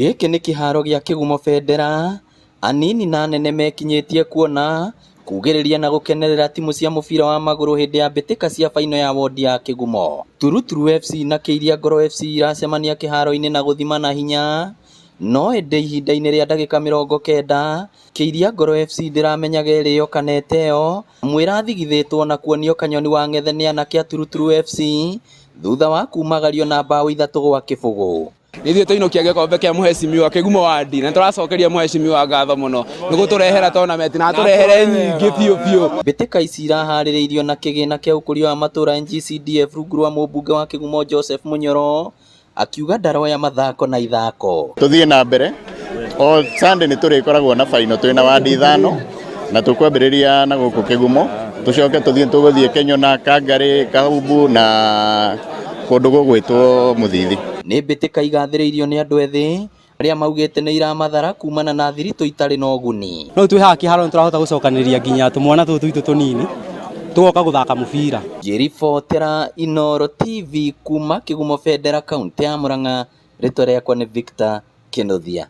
Gĩkĩ nĩ kĩharo gĩa Kĩgumo Bendera, anini na anene mekinyĩtie kuona, kugĩrĩria na gũkenerera timu cia mũbira wa magũrũ hĩndĩ ya mbĩtĩka cia baino ya wondi ya Kĩgumo. Turuturu FC na Kĩiria Ngoro FC iracemania kĩharo-inĩ na gũthimana hinya, no ĩndĩ ihinda-inĩ rĩa ndagĩka 90, Kĩiria Ngoro FC ndĩramenyaga ĩrĩo kana ĩteo, mwĩrathigithĩtwo na kuonio kanyoni wa ng'ethe nĩ anake a Turuturu FC thutha wa kumagario na mbaũ 3-0. Nithuĩ tũinũkia gĩkombe kĩa mũhecimiwa Kĩgumo wandi na tũracokeria mũhecimiwa ngatho mũno nĩ gũtũrehera tournament na atũrehere nyingĩ biũ biũ. Mbĩtĩka ici iraharĩrĩirio na kĩgĩna kĩa ũkũria wa matũra NGCDF rungu rwa mũmbunge wa Kĩgumo Joseph Mũnyoro akiuga ndaroya mathako na ithako. Tuthiĩ na mbere o Sunday nĩ tũrĩkoragwo na final twĩna wandi 5 na tũkwambĩrĩria na gũkũ Kĩgumo tũcoke tũthiĩ tũgũthiĩ Kenyona, Kangarĩ, Kahumbu na kũndũ gũgwĩtwo Mũthithi. Nĩ mbĩtĩka igathĩrĩirio nĩ andũ ethĩ arĩa maugĩte nĩ iramathara kumana na thiritũ itarĩ na ũguni. No twĩ haha kĩharo nĩ tũrahota gũcokanĩrĩria nginya tũmwana tũtũ twitũ tũnini tũgoka gũthaka mũbira. Ngĩribotera Inooro TV kuma Kĩgumo Bendera kaũntĩ ya Murang'a, rĩtwa rĩakwa nĩ Victor Kĩnuthia.